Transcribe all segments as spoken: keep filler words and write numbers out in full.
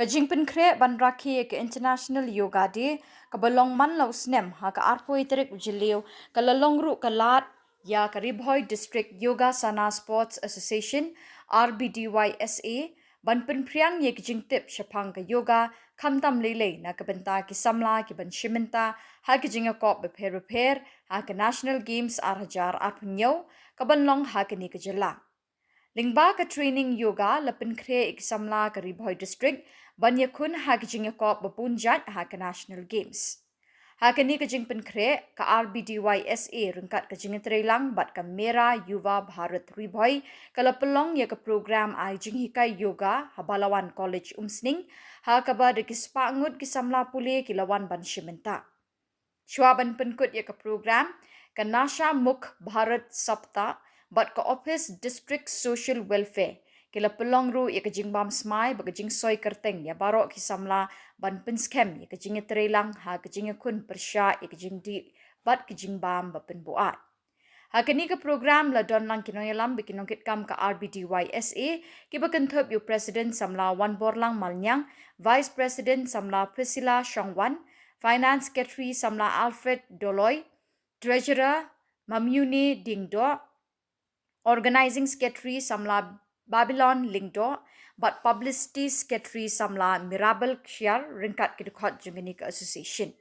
Ka jingpynkhreh ban rakhe ïa ka International Yoga Day kaba long man la u snem ha ka arphew tarik u Jylliew ka la long ruh ka lad ïa ka Ri Bhoi District Yogasana Sports Association, R B D Y S A, ban pynphriang ïa ka jingtip shaphang ka yoga khamtam lei lei na ka bynta ki samla ki ban shim bynta ha ka jingïakop bapher bapher ha ka National Games ar hajar arphew hynñiew ka ban long ha kane ka jylla. Lyngba ka training yoga la pynkhreh ïa ki samla ka Ri Bhoi District ban ïakhun ha ka jingïakop ba bun jait ha ka National Games. Ha kane ka jingpynkhreh, ka R B D Y S A ryngkat ka jingïatreilang bad ka Mera Yuva Bharat Ri Bhoi ka la pynlong ïa ka program ai jinghikai yoga ha Balawan College Umsning, ha kaba da ki spah ngut ki samla pule ki la wan ban shim bynta. Shuwa ban pynkut ïa ka program, ka Nasha Mukt Bharat Saptah bad ka Office District Social Welfare ki la pynlong ruh ïa ka jingbam smai bad ka jingsoi kyrteng ïa baroh ki samla ban pynskhem ïa ka jingïatreilang ha ka jingïakhun pyrshah ïa ka jingdih bad ka jingbam ba pynbuaid. Ha kane ka program la don lang ki nongïalam bad ki nongkitkam ka R B D Y S A, kiba kynthup ïa u President samla Wanborlang Malniang, Vice President samla Priscilla Shongwan, Finance Secretary samla Alfred Doloi, Treasurer Mamyuni Dingdoh, Organizing Secretary samla Babylon Lyngdoh, bad Publicity Secretary samla Mirabel Kshiar ryngkat ki dkhot jong kane ka association.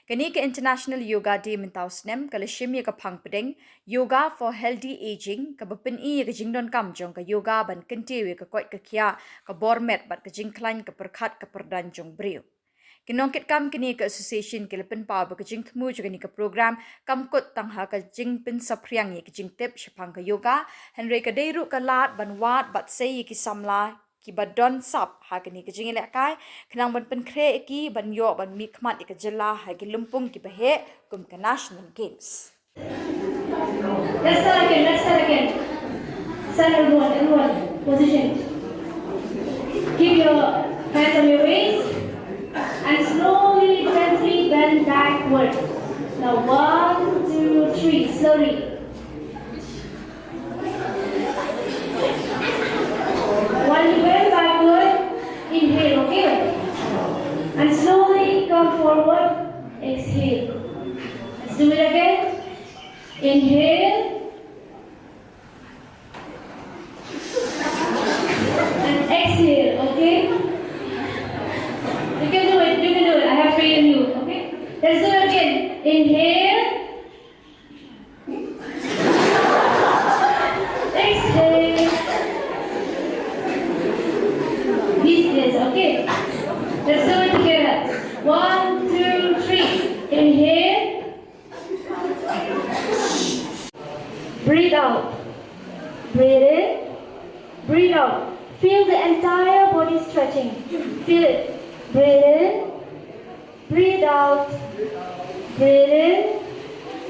Kane ka International Yoga Day mynta u snem ka la shim ïa ka phang pdeng Yoga for Healthy Aging, kaba pyni ïa ka jingdonkam jong ka yoga ban kyntiew ïa ka koit ka khiah, ka bor met bad ka jingkhlaiñ ka pyrkhat ka pyrdan jong briew. Ki nongkitkam kane ka association ki la pynpaw ba ka jingthmu jong kane ka program kam kut tang ha ka jingpynsaphriang ïa ka jingtip shaphang ka yoga, hynrei ka dei ruh ka lad ban wad bad sei ïa ki samla kiba don sap ha kane ka jingïalehkai, khnang ban pynkhreh ïa ki ban ïoh ban mihkhmat ïa ka jylla ha ki lympung kiba heh kum ka National Games. Let's start again, let's start again. Stand everyone, everyone, position. Keep your hands on your waist and slowly, gently bend backward. Now one, two, three, slowly. While you bend backward, inhale, okay? And slowly come forward, exhale. Let's do it again. Inhale. And exhale, okay? You can do it, you can do it. I have faith in you, okay? Let's do it again. Inhale. Exhale. These days, okay? Let's do it together. One, two, three. Inhale. Breathe out. Breathe in. Breathe out. Feel the entire body stretching. Feel it. Breathe in. Breathe out. Breathe in.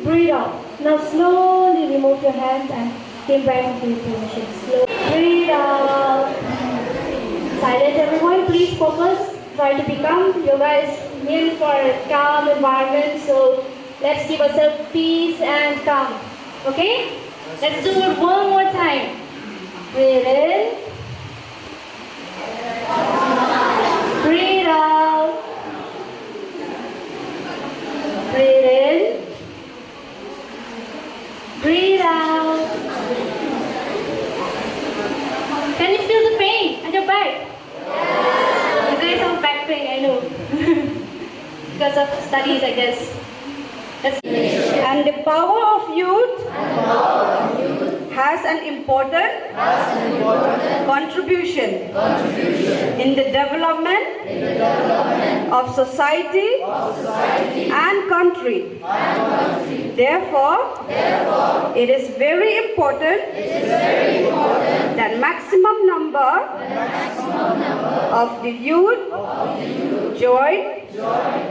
Breathe out. Now slowly remove your hand and came back into your position. Slow. Breathe out. Silent, everyone. Please focus. Try to be calm. Yoga is meant for a calm environment. So let's give ourselves peace and calm. Okay? Let's do it one more time. Breathe in. Breathe out. Breathe in. Breathe out. Can you feel the pain at your back? You guys have back pain, I know. Because of studies, I guess. That's and the power of youth has an important contribution in the development of society and country. Therefore, it is very important that maximum number of the youth join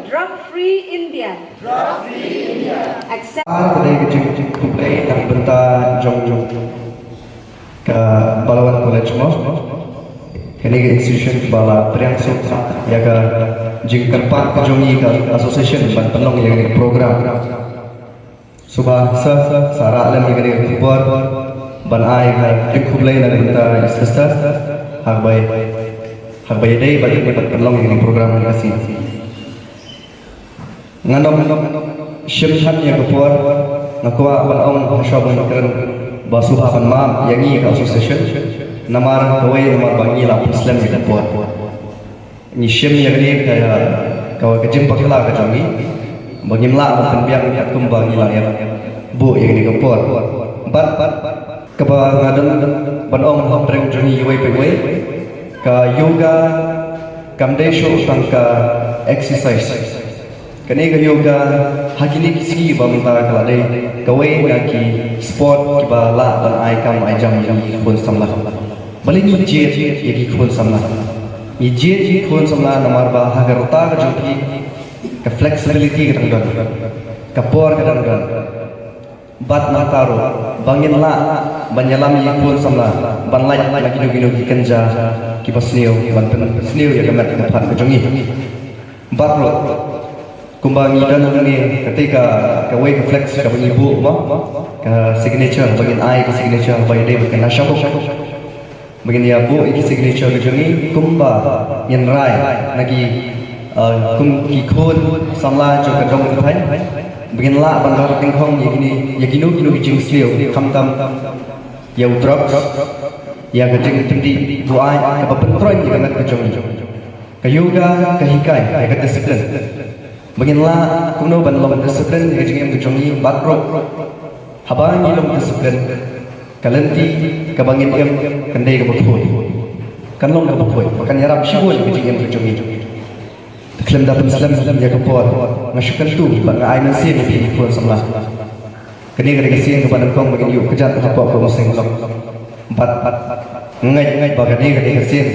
Drug Free India. Accept. Ar ka dei ka jingkhublei na ka bynta jong ka Balawan College mo. Kane ka institution ba la pdiang suk ïa ka jingkyrpad ka jong ngi ka association ban pynlong ïa kane ka program. Sngewbha sa, sa rah lem ïa kane ka khubor ban ai ka jingkhublei na ka bynta i sister. Hak bai. Ha kaba ïadei bad kane ka pynlong ïa kane ka program ha kane ka sngi. Ngan ym shim than ïa ka por, nga kwah ban ong ha shwa ban kren ba sngewbha ban map ïa ngi ka association. Namar kawei namar ba ngi la pynslem ïa ka por. Ngi shim ïa kane ka, ka, ka jingpakla ka jong ngi ba ngim lah ban pynbiang katkum ba ngi la ïa buh ïa kane ka por. Bad kaba nga don ban ong ha pdeng jong ngi iwei pa iwei, ka yoga kam dei shuh tang ka exercise. Kane ka yoga ha kine ki sngi ba mynta ka la dei kawei na ki sport kiba lah ban ai kam ai jam ïa ki khun samla. Balei ngi jied ïa ki khun samla? Ngi jied ïa ki khun samla namar ba ha ka rta ka jong ki, ka flexibility ka dang don, ka por ka dang don. Bad nangta ruh ba ngin lah ban ïalam ïa ki khun samla ban lait na kino kino ki kynja kiba sniew, ban pynsniew ïa ka met ka phad ka jong ngi. Bad ruh kumba ngi don hangne, kata ka, kawei ka flex kaba ngi buh, mo, ka signature, ba ngin ai ka signature ba ïadei bad ka Nasha Book. Ba ngin ïa buh ïa ki signature ka jong ngi kumba ngin rai na ki, uh, kum ki khun samla jong ka dong ka thaiñ ba ngin lah ban rat dyngkhong ïa kine, ïa kino kino ki jingsniew, khamtam ïa u drugs, ïa ka jingpyndih buaid kaba pyntroiñ ïa ka met ka jong ngi. Ka yoga ka hikai ïa ka discipline. Ba ngin lah kumno ban long discipline ïa ka jingim ka jong ngi, bad ruh haba ngi long discipline, ka lynti kaba ngin im kan dei kaba khuid. Kan long kaba khuid, ba kan ïarap shibun ïa ka jingim ka jong ngi. Te khlem da pynslem ïa ka por, nga shu kyntu bad nga ai mynsiem ïa phi ki khun samla. Kane ka dei ka sien kaba nyngkong ba ngin ïoh kjat hapoh ka Umsning Block. Bad, bad nga ngeit ba kane ka dei ka sien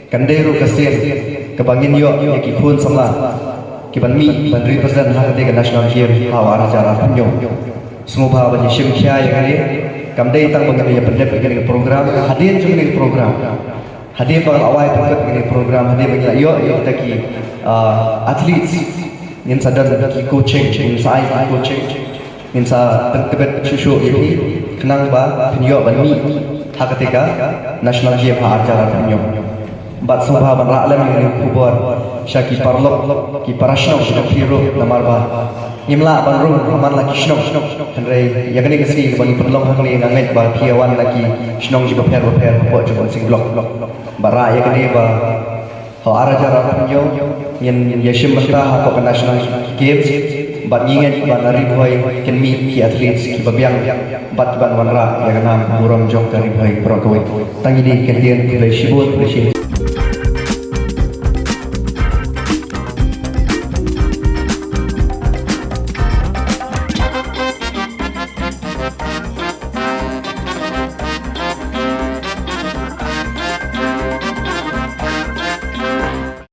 kan dei ruh ka sien kaba ngin ïoh ïa ki khun samla kiban mih ban represent ha kane ka National Game ha u ar hajar arphew hynñiew. Sngewbha ban ïa shim khia ïa kane, kam dei tang ba ngin ïa pyndep ïa kane ka program, hadien jong kane ka program, hadien ba la wai pynkut ïa kane ka program, hadien ba ngin la ïoh ïa kita ki, ah, athletes, ngin sa don ki coaching, ngin sa ai ki coaching. Ngin sa pyntbit shuh shuh ïa phi khnang ba phin ïoh ban mih ha kata ka National Game ha ar hajar arphew hynñiew. Bad sngewbha ban rah lem ïa kane ka khubor sha ki paralok, ki para shnong, sha phi ruh, namar ba ngim lah ban rung ha man la ki shnong. Hynrei ïa kane ka sngi kaba ngi pynlong hangne, nga ngeit ba phi ïa wan na ki shnong kiba pher bapher hapoh jong ka Umsning Block. Bad rah ïa kane ba ha ar hajar arphew hynñiew ngin ïa shim bynta hapoh ka National Games, bad ngi ngeit ba na Ri Bhoi kin mih ki athletes kiba biang bad kiban wanrah ïa ka nam burom jong ka Ri Bhoi baroh kawei. Tang kine ki kyntien, khublei shibun, khublei shibun.